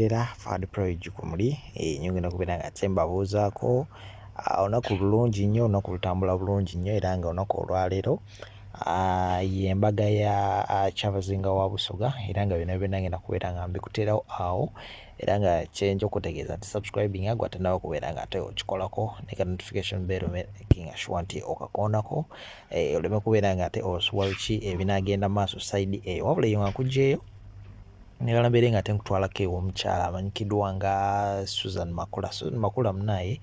Abagoberera Fahad Porridge ku muli nyo ngenda kubeera nga ate mbabuuzaako. Olunaku lulungi nnyo, olunaku lutambula bulungi nnyo, era nga olunaku olwaleero y'embaga ya Kyabazinga wa Busoga, era nga byonna byonna ngenda kubeera nga mbikuteerawo awo. Era nga kyenja okutegeeza nti subscribing gwe atannaba kubeera nga ate okikolako, ne ka notification bell making sure nti okakoonako, oleme kubeera nga ate osubwa biki ebinaagenda maaso side eyo. Wabula eyo nga nkuggyeeyo, njagala mbeere nga ate nkutwalako ew'omukyala amanyikiddwa nga Susan Makula. Susan Makula munaaye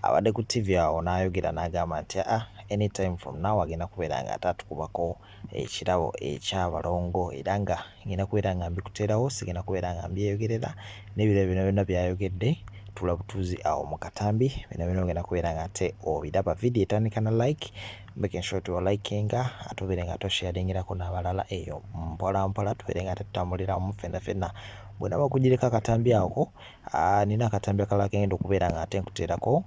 abadde ku TV awo n'ayogera n'agamba nti anytime from now agenda kubeera nga ate atukubako ekirabo ekyabalongo, era nga ngenda kubeera nga mbikuteerawo, sigenda kubeera nga mbyeyogerera n'ebirala byonna byonna byayogedde. Tula butuuzi awo mu katambi, byonna byonna ogenda kubeera nga ate obiraba. Video etandika na like, making sure to likinga, ate obeere nga ate osharingirako n'abalala eyo mpola mpola, tubeere nga ate tutambuliramu ffenna ffenna. Bwe naba kugireko akatambi ako, nina akatambi akalala kengenda okubeera nga ate nkuteerako.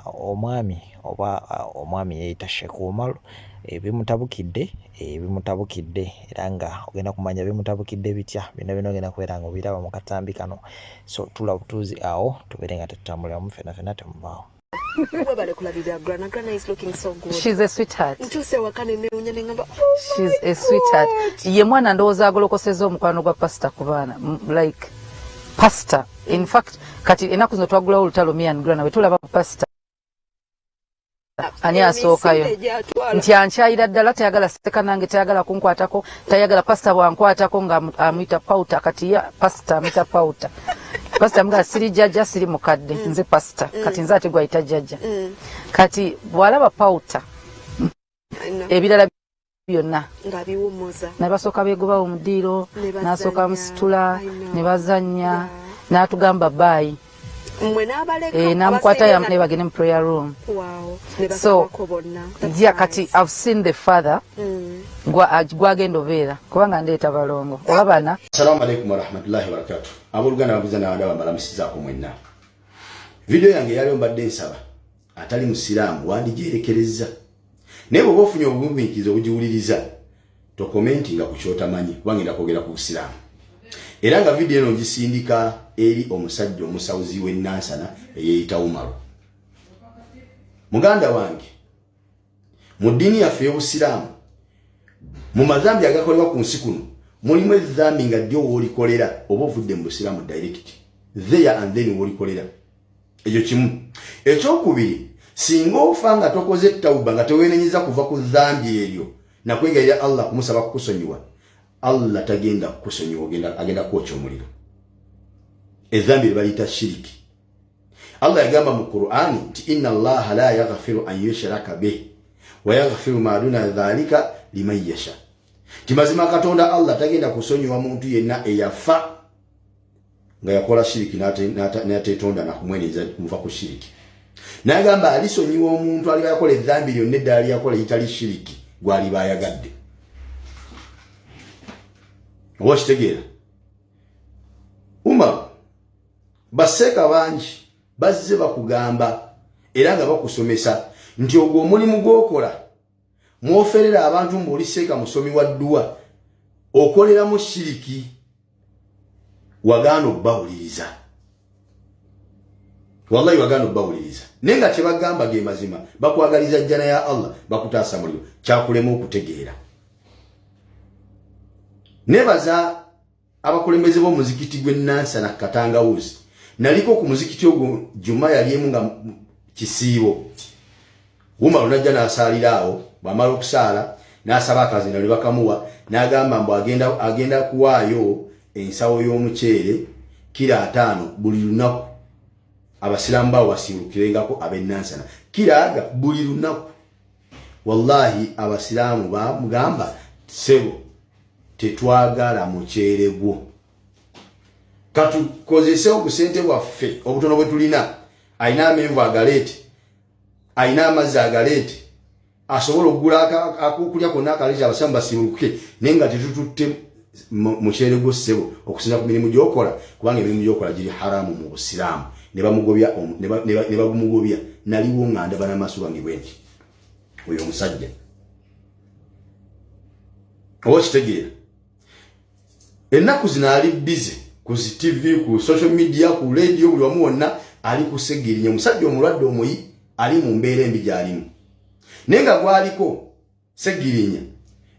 Omwami oba omwami yeeyita Sheikh Umar, ebimutabukidde, era nga ogenda kumanya bimutabukidde bitya. Byonna byonna ogenda kubeera nga obiraba mu katambi kano. So tula butuuzi awo, tubeere nga tetutambuliramu ffenna ffenna, temuvaawo. Webale kulabirira Grana. Grana is looking so good. She's a sweetheart. Ntuuse waka ne newunya ne ngamba, oh. She's a sweetheart. Ye mwana ndowooza agolokosezza omukwano gwa pastor ku baana. Like pastor. In fact, kati ennaku zino twagulawo olutalo, me and Grana, bwe tulaba pastor. Ani asookayo? Nti ankyayira ddala, tayagala seka nange, tayagala kunkwatako, tayagala pasita bwankwatako nga amuyita pauta. Kati ya pasita amuyita pauta. Pasita amugaa siri jjajja, siri mukadde, nze pasita. Kati nze ate gwayita jjajja. Kati bw'alaba pauta, ebirala byonna ng'abiwummuza. Ne basooka beegobawo mu ddiiro. Ne bazannya. N'asooka amusitula. I know. Ne bazannya, n'atugamba bye. Mmwe n'abaleka? N'amukwata ne bagende mu prayer room. Wow. Ne So, basabako bonna. That's yeah, kati nice. I've seen the father gwagenda obeera kubanga ndeeta balongo oba bana. Assalamu alaikum warahmatullahi wabarakatu. Abooluganda babuza n'abandi abambalamisizzaako mwenna. Vidiyo yange yaliyo mbadde nsaba atali musiraamu wandigyerekerezza, naye bw'oba ofunye obugumiikiriza obugiwuliriza, tokomentinga ku kyotamanyi, kuba ngenda kwogera ku busiraamu. Era nga vidiyo eno ngisindika eri omusajja omusawuzi w'e Nansana eyeeyita Umaru. Muganda wange, mu ddiini yaffe ey'obusiraamu, mu mazambi agakolebwa ku nsi kuno mulimu ezambi nga ddyo woolikolera oba ovudde mu busiraamu direct, there and then woolikolera. Ekyo kimu. Ekyokubiri, singa ofa nga tokoze tawuba, nga teweenenyeza kuva ku zambi eryo nakwegayirira Allah kumusaba kukusonyiwa, Allah tagenda kukusonyiwa, agenda kwokya omuliro. Ezambi lye baliyita shiriki. Allah yagamba mu Qur'ani nti inna Allaha la yaghfiru an yushraka bih wa yaghfiru ma duna dhalika liman yasha, ti mazima Katonda Allah tagenda kusonyiwa muntu yenna eyafa nga yakola shiriki n'ateetonda nakumweneza kumuva ku shiriki. Nagamba alisonyiwa omuntu aliba yakola edhambi lyonna eddala lyakola eritali shiriki gwaliba ayagadde. Oba okitegeera, Umar? Baseeka bangi bazze bakugamba era nga bakusomesa nti ogwo omulimu gw'okola mwoferera abantu ng'oli seeka musomi wa dduwa okoleramu shiriki, wagaana obbawuliriza. Wallahi wagaana obbawuliriza, naye nga kyebagamba ge mazima, bakwagaliza jjana ya Allah, bakutaasa muliro. Kyakulema okutegeera. Nebaza abakulembeze b'omuzikiti gw'e Nansana Katangawuzi. Naliko ku muzikiti ogwo juma yali emu nga kisiibo. Umar najja n'asaalira awo. Bw'amala okusaala n'asaba akazinda ne bakamuwa, n'agamba mbu agenda kuwaayo ensawo y'omuceere kiro 50 buli lunaku, abasiraamu bawo basiibukirengako ab'e Nansana kiro aga buli lunaku. Wallahi abasiraamu bamugamba, "Ssebo, tetwagala muceere gwo, katukozese obusente bwaffe obutono bwe tulina. Alina amenvu agaleete, alina amazzi agaleete, asobola okugula akokulya konna akaleete, abasiraamu basiibulukuke, naye nga tetututte muceere gwo, ssebo, okusinza ku mirimu gyokola, kubanga emirimu gyokola giri haramu mu busiraamu." Ne bamugobya ne bagumugobya. Naliwo nga ndaba n'amaaso gange bwe nti oyo omusajja. Oba okitegeera, ennaku zino ali busy. Ku zi TV, ku social media, ku radio, buli wamu wonna ali ku Segirinya, omusajja omulwadde omuyi ali mu mbeera embi gy'alimu. Naye nga gwaliko Segirinya,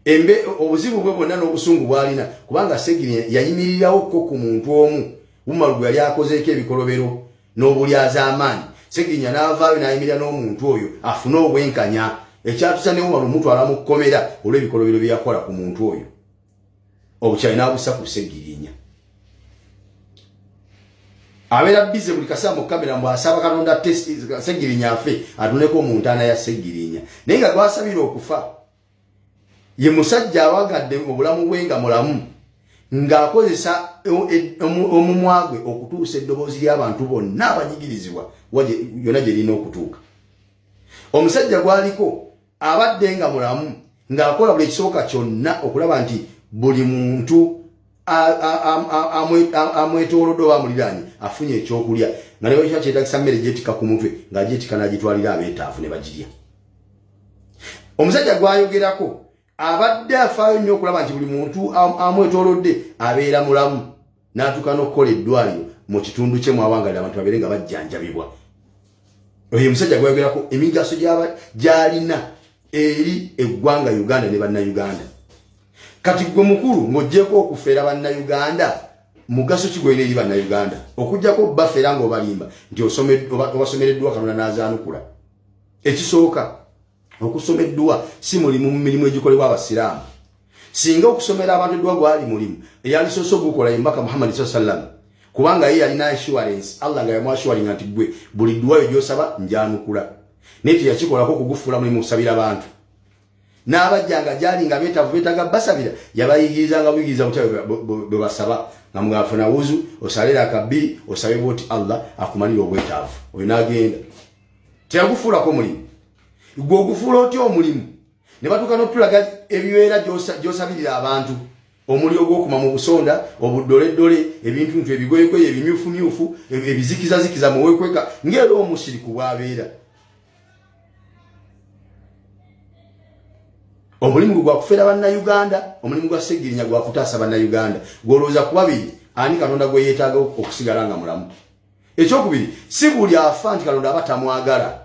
embe obuzibu bwe bwonna n'obusungu bw'alina, kubanga Segirinya yayimirirawo ko ku muntu omu, Umaru, gwe yali akozeeko ebikolobero n'obulyazaamaanyi. Segirinya n'avaayo n'ayimirira n'omuntu oyo afune obwenkanya, ekyatusa ne Umaru mutwala mu kkomera olw'ebikolobero bye yakola ku muntu oyo. Obukyayi n'abusa ku Segirinya. Abeera busy buli kaseera mu kamera mbu asaba Katonda Segirinya afe, atuneko mu ntaana ya Segirinya. Naye nga gwasabira okufa ye musajja awagadde obulamu bwe nga mulamu, ng'akozesa omumwa gwe okutuusa eddoboozi ly'abantu bonna abanyigirizibwa yonna gye lirina okutuuka. Omusajja gwaliko abadde nga mulamu ng'akola buli ekisoboka kyonna okulaba nti buli muntu amwetoolodde oba amuliraanye afunye ekyokulya, nga ne bwekiba kyetagisa mmere gyetikka ku mutwe, ng'agyetikka n'agitwalira abeetaavu ne bagirya. Omusajja gwayogerako abadde afaayo nnyo okulaba nti buli muntu amwetoolodde abeera mulamu, n'atuuka n'okukola eddwaliro mu kitundu kye mwawangalira abantu babeere nga bajjanjabibwa. Oyo omusajja gwayogerako emigaso gy'alina eri eggwanga Uganda ne Bannayuganda. Kati gwe mukulu, ng'oggyeko okufeera Bannayuganda, mugaso ki gwolina eri Bannayuganda okugjako bafeera ng'obalimba nti obasomereddwa Katonda n'azaanukula? Ekisooka, okusoma edduwa si mulimu mu mirimu egikolebwa Abasiraamu. Singa okusomera abantu edduwa gwali mulimu, eyalisoose ogukola ye Mbaka Muhammadi saa sallam, kubanga ye yalina assurance, Allah nga yamuassuringa nti gwe buli dduwa yo gyosaba njanukula. Naye teyakikolako okugufuula mulimu kusabira bantu. N'abajja nga gyali nga beetaavu, beetaaga basabira, yabayigirizanga buyigiriza butya bwe basaba, nga mugafuna wuzu, osale raka bbiri, osabe bwoti, Allah akumalira obwetaavu. Oyo n'agenda, teyagufuulako mulimu. Gwe ogufuula otya omulimu ne batuuka n'otulaga ebibeera gy'osabirira abantu, omuliro gw'okuma mu busonda, obuddoleddole, ebintu ntu ebigoyegoye, ebimyufumyufu, ebizikizazikiza muwekweka ng'era omusiriku bw'abeera? Omulimu gwe gwakufera Bannayuganda, omulimu gwa Segirinya gwakutaasa Bannayuganda. Gwolowooza ku babiri ani Katonda gwe yeetaaga okusigala nga mulamu? Ekyokubiri, si buli afa nti Katonda aba tamwagala.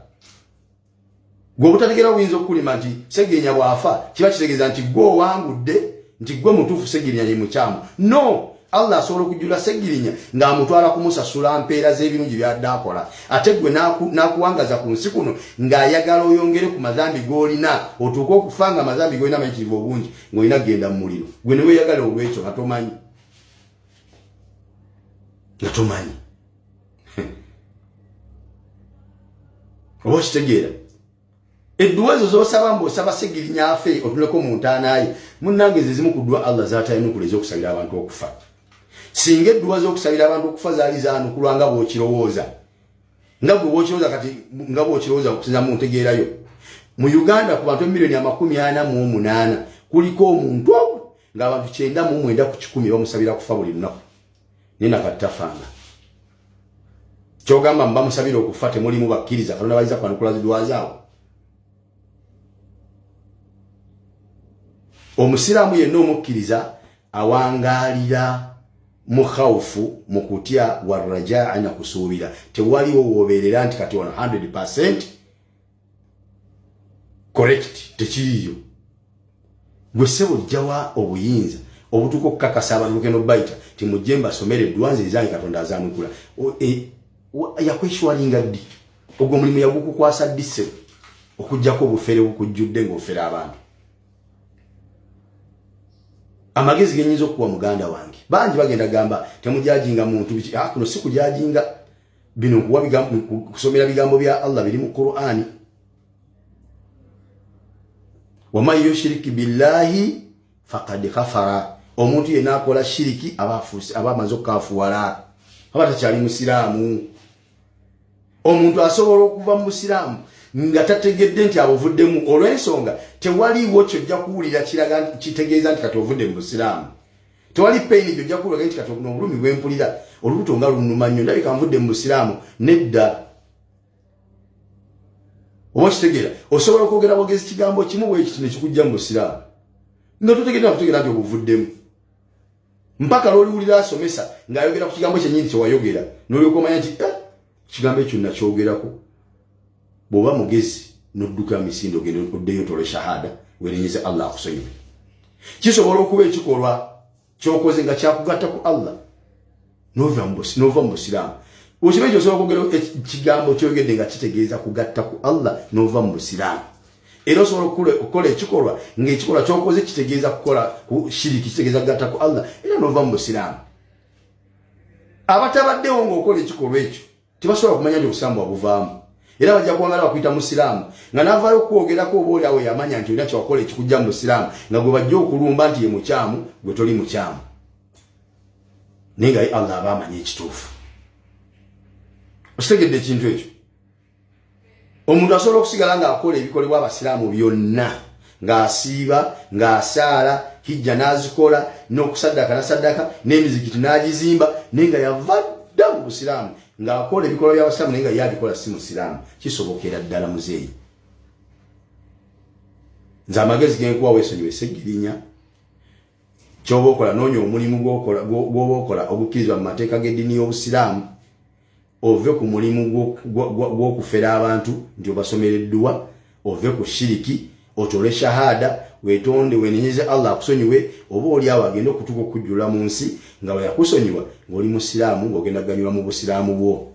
Gwe obutategeera buyinza okukulima nti Segirinya bw'afa kiba kitegeeza nti gwe owangudde, nti gwe mutuufu, Segirinya ye mukyamu. No, Allah asobola okujjula Segirinya ng'amutwala kumusasula mpeera z'ebirungi byadde akola, ate gwe n'akuwangaza ku nsi kuno ng'ayagala oyongere ku mazambi g'olina, otuuke okufa nga amazambi g'olina amayitirivu obungi, ng'olina kugenda mu muliro. Gwe ne weeyagala olw'ekyo nga tomanyi, nga tomanyi oba okitegeera. Edduwa ezo zosaba mbu osaba Segirinya afe otuleko mu ntaana ye, munnange, ze zimu ku dduwa Allah zatayanukula, ez'okusabira abantu okufa. Singa edduwa z'okusabira abantu okufa zaali zaanukulwa nga bw'okirowooza, nga gwe bw'okirowooza kati, nga bw'okirowooza okusinza mu ntegeerayo, mu Uganda ku bantu emiliyoni 48 kuliko omuntu omu ng'abantu 99 ku bamusabira kufa buli lunaku, naye nakati tafanga. Kyogamba mubamusabira okufa temulimu bakkiriza Katonda bayinza kwanukula zidwa zaabwe? Omusiraamu yenna omukkiriza awangaalira mu khawufu, mu kutya, warajaa, na kusuubira. Tewaliwo wobeerera nti kati 100 correct, tekiriiyo. Gwe ssebo, ojjawa obuyinza obutuuka okukakasa abantu lukeno bayita ti mujje mbasomere eddwa nze ezange Katonda azanukula? Yakweshuwalinga ddi? Ogwo omulimu yagukukwasa ddi, ssebo, okugjako obufere bukujjudde ng'ofera abantu? Amagezi genyinza okuwa muganda wange, bangi bagenda gamba temujajinga muntu biki. Ah, kuno si kujajinga, bino kuwa kusomera bigambo bya Allah biri mu Qur'ani: waman yushiriki billahi faqad kafara. Omuntu yenna akola shiriki aba amaze okukafuwala, aba takyali musiraamu. Omuntu asobola okuva mu busiraamu nga tategedde nti abuvuddemu, olw'ensonga tewaliiwo kyojja kuwulira kiraga kitegeeza nti kati ovudde mu busiraamu. Tewali pain gyojja kuwulira nti kati obulumi bwempulira, olubuto nga lunnuma nnyo, ndabika nvudde mu busiraamu. Nedda. Oba okitegeera, osobola okwogera bwogezi kigambo kimu bwekiti nekikujja mu busiraamu nga totegedde nakutegeera nti obuvuddemu. Mpaka lwoliwulira asomesa ng'ayogera ku kigambo kyennyini kyewayogera, n'olyoka omanya nti eh, kigambo ekyo nakyogerako. Bw'oba mugezi n'odduka misinde, ogende oddeyo otole shahada, wenenyeze, Allah akusonyiwe. Kisobola okuba ekikolwa kyokoze nga kyakugatta ku Allah, nova mu busiraamu. Okiba ekyo, osobola okwogera ekigambo kyoyogedde nga kitegeeza kugatta ku Allah, nova mu busiraamu. Era osobola okukola ekikolwa ng'ekikolwa kyokoze kitegeeza kukola shiriki, kitegeeza kugatta ku Allah, era nova mu busiraamu. Abatabaddewo ng'okola ekikolwa ekyo tebasobola kumanya nti obusiraamu wabuvaamu, era bajja kuwangala bakuyita musiraamu nga navaayo okwogerako. Oba oli awo yamanya nti olina kyewakola ekikujja mu busiraamu, nga gwe bajja okulumba nti ye mukyamu, gwe toli mukyamu, naye nga ye Allah aba amanyi ekituufu. Okitegedde ekintu ekyo? Omuntu asobola okusigala ng'akola ebikolebwa abasiraamu byonna, ng'asiiba, ng'asaala, hijja n'azikola, n'okusaddaka nasaddaka, n'emizikiti n'agizimba, naye nga yava dda mu busiraamu, ng'akola ebikolwa by'abasiraamu naye nga ye abikola si musiraamu. Kisobokera ddala. Muzeeyi, nze amagezi genkuwa, weesonyiwe Segirinya. Kyoba okola, noonya omulimu gwoba okola ogukkirizibwa mu mateeka g'eddiini y'obusiraamu, ove ku mulimu gw'okufera abantu nti obasomera edduwa, ove ku shiriki, otole shahada, wetonde, wenenyeze, Allah akusonyiwe. Oba oli awo agende okutuuka okujjula mu nsi nga weyakusonyiwa ng'oli musiraamu, ng'ogenda kuganyulwa mu busiraamu bwo.